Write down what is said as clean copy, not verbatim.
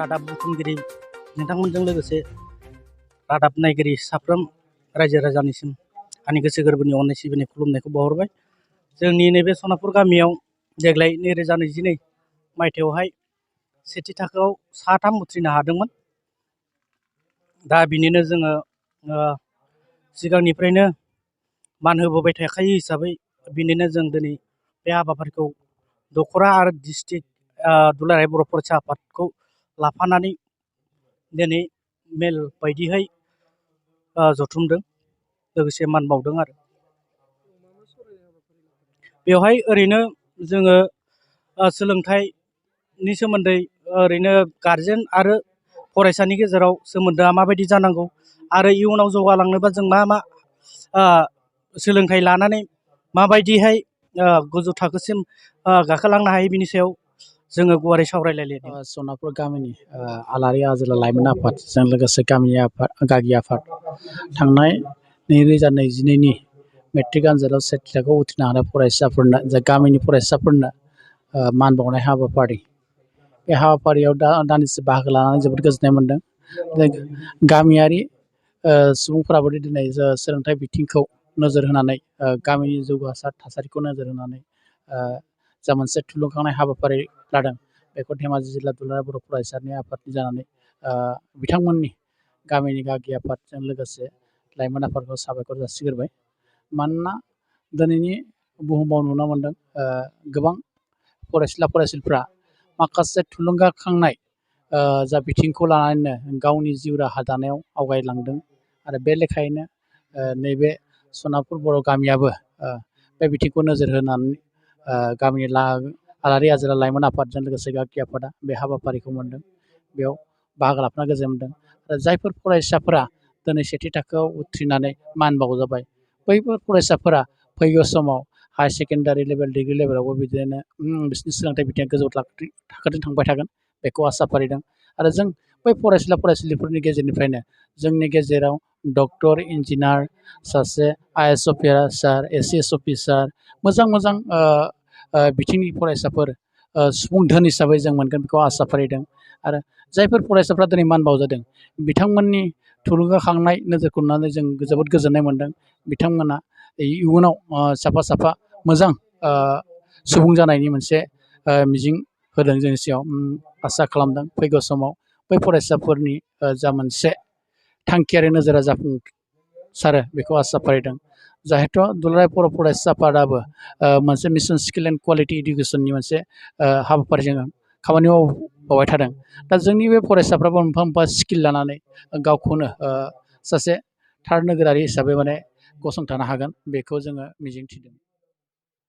रादाब बुथुमगिरि नोंथांमोनजों लोगोसे रादाब नायगिरि साफ्रोम रायजो राजानिसिम आंनि गोसो गोरबोनि अननाय सिबिनाय खुलुमनायखौ बावहरबाय। जोंनि नैबे सनापुर गामियाव देग्लाय 2022 मायथाइयावहाय सेथि थाखोआव 3 उथ्रिनो हादोंमोन। दा बिनिनो जोङो सिगांनिफ्रायनो मान होबोबाय थाखायो हिसाबै बिनिनो जों दिनै बे हाबाफारिखौ दख'रा आरो डिस्ट्रिक्ट दुलाराय बर' फरायसा आफादखौ लाफानानै दिनै मेल बायदिहाय जथुमदों, लोगोसे मान बावदों आरो बेवहाय ओरैनो जोङो सोलोंथाइनि सोमोन्दै ओरैनो गारजेन आरो फरायसानि गेजेराव सोमोन्दोआ माबायदि जानांगौ आरो इयुनाव जौगालांनोबा जों मा सोलोंथाइ लानानै माबायदिहाय गोजौ थाखोसिम गाखोलांनो हायो बिनि सायाव जोङो गुवारै सावरायलायदों। सनापुर गामिनि आलारि आजोला लाइमोन आफादजों लोगोसे गामिनि गागि आफाद थांनाय 2022नि मेट्रिक आनजादाव सेथि थाखोआव उथ्रिनो हानाय फरायसाफोरनो गामिनि फरायसाफोरनो मान बावनाय हाबाफारि, बे हाबाफारियाव दान्दिसे बाहागो लानानै जोबोद गोजोननाय मोन्दों। गामियारि सुबुंफोराबो दिनै सोलोंथाइ बिथिंखौ नोजोर होनानै गामिनि जौगासार थासारिखौ नोजोर होनानै जा मोनसे थुलुंगाखांनाय हाबाफारि लादों, बेखौ धेमाजि जिल्ला दुलाराय बर' फरायसानि आफादनि जानानै बिथांमोननि गामिनि गागि आफादजों लोगोसे लाइमोन आफादखौ साबायखर जासिग्रोबाय। मानोना दिनैनि बुहुमाव नुनो मोन्दों गोबां फरायसुला फरायसुलिफ्रा माखासे थुलुंगाखांनाय जा बिथिंखौ लानानैनो गावनि जिउ राहा दानायाव आवगायलांदों आरो बे लेखायैनो नैबे सनापुर बर' गामियाबो बे बिथिंखौ नोजोर होनानै गामिनि आलारि आजोला लाइमोन आफादजों लोगोसे गागि आफादा बे हाबाफारिखौ मोन्दों, बेयाव बाहागो लाफाना गोजोननाय मोन्दों। आरो जायफोर फरायसाफोरा दिनै सेथि थाखोआव उथ्रिनानै मान बावजाबाय, बैफोर फरायसाफोरा फैगौ समाव हायार सेकेन्डारि लेभेल डिग्रि लेभेलावबो बिदिनो बिसोरनि सोलोंथाइ बिथिङा गोजौ थाखोजों थांबाय थागोन, बेखौ आसा फारिदों। आरो जों बै फरायसुला फरायसुलिफोरनि गेजेरनिफ्रायनो जोंनि गेजेराव डक्टर, इन्जिनियार, सासे IAS अफिसार, ACS अफिसार, मोजां मोजां बिथिंनि फरायसाफोर सुबुं धोन हिसाबै जों मोनगोन, बेखौ आसा फारिदों। आरो जायफोर फरायसाफ्रा दिनै मान बावजादों, बिथांमोननि थुलुंगाखांनाय नोजोरखौ नुनानै जों जोबोद गोजोननाय मोन्दों। बिथांमोना इयुनाव साफा साफा मोजां सुबुं जानायनि मोनसे मिजिं होदों जोंनि सिगाङाव। आसा खालामदों फैगौ समाव बै फरायसाफोरनि जा मोनसे थांखियारि नोजोरा जाफुंसारो, बेखौ आसा फारिदों। जाहेथु दुलाराय बर' फरायसा आफादाबो मोनसे मिशन स्किल एन्ड क्वालिटि इडुकेसननि मोनसे हाबाफारिजों खामानि मावबाय थादों। दा जोंनि बे फरायसाफ्राबो मोनफा मोनफा स्किल लानानै गावखौनो सासे थार नोगोरारि हिसाबै गसंथानो हागोन, बेखौ जोङो मिजिंथिदों।